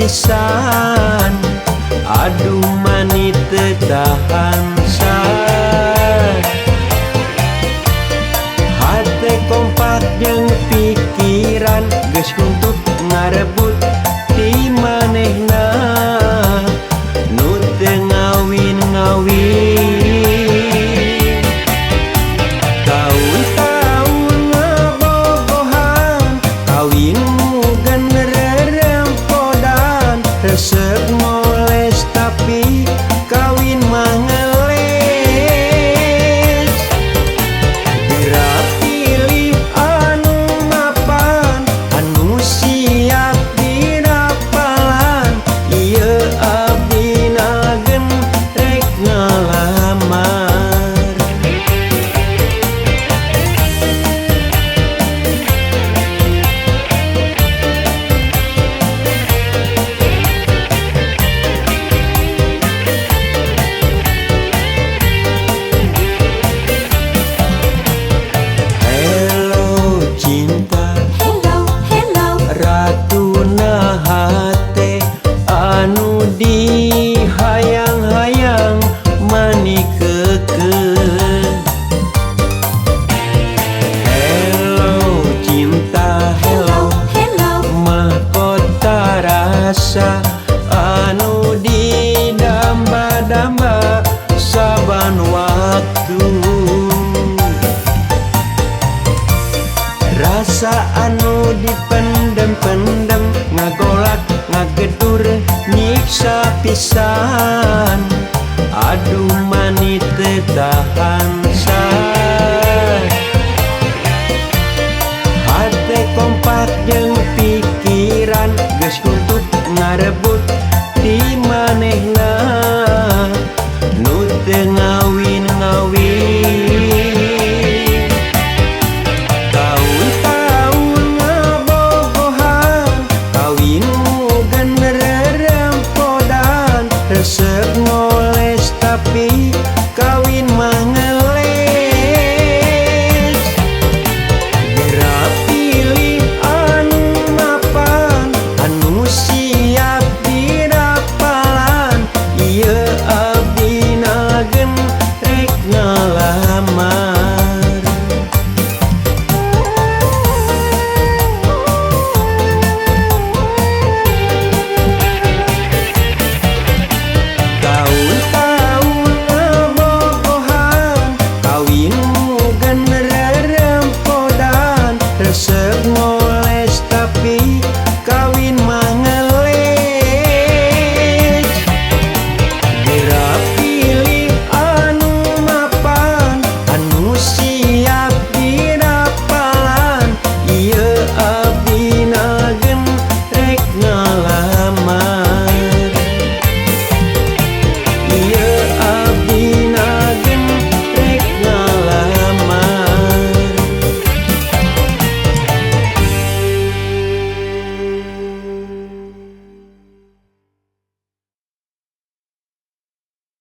pisan. Aduh mani teu tahan san. Hate kompak jeung pikiran geus kuntut ngarebut ti manehna nu teu ngawin-ngawin. Taun-taun ngabogohan kawin mugen rerempodan resep ngoles tapi kawin mah ngeles. Geura pilih anu mapan anu siap dirapalan ieu abdina gen rek ngalamar. Hello cinta, Hello, hello, ratuna hate anu dihayang-hayang mani keukeuh. Hello cinta, hello, hello, mahkota rasa anu didamba-damba saban waktu. Rasa anu dipendem-pendem ngagolak ngagedur nyiksa pisan. Aduh mani teu tahan.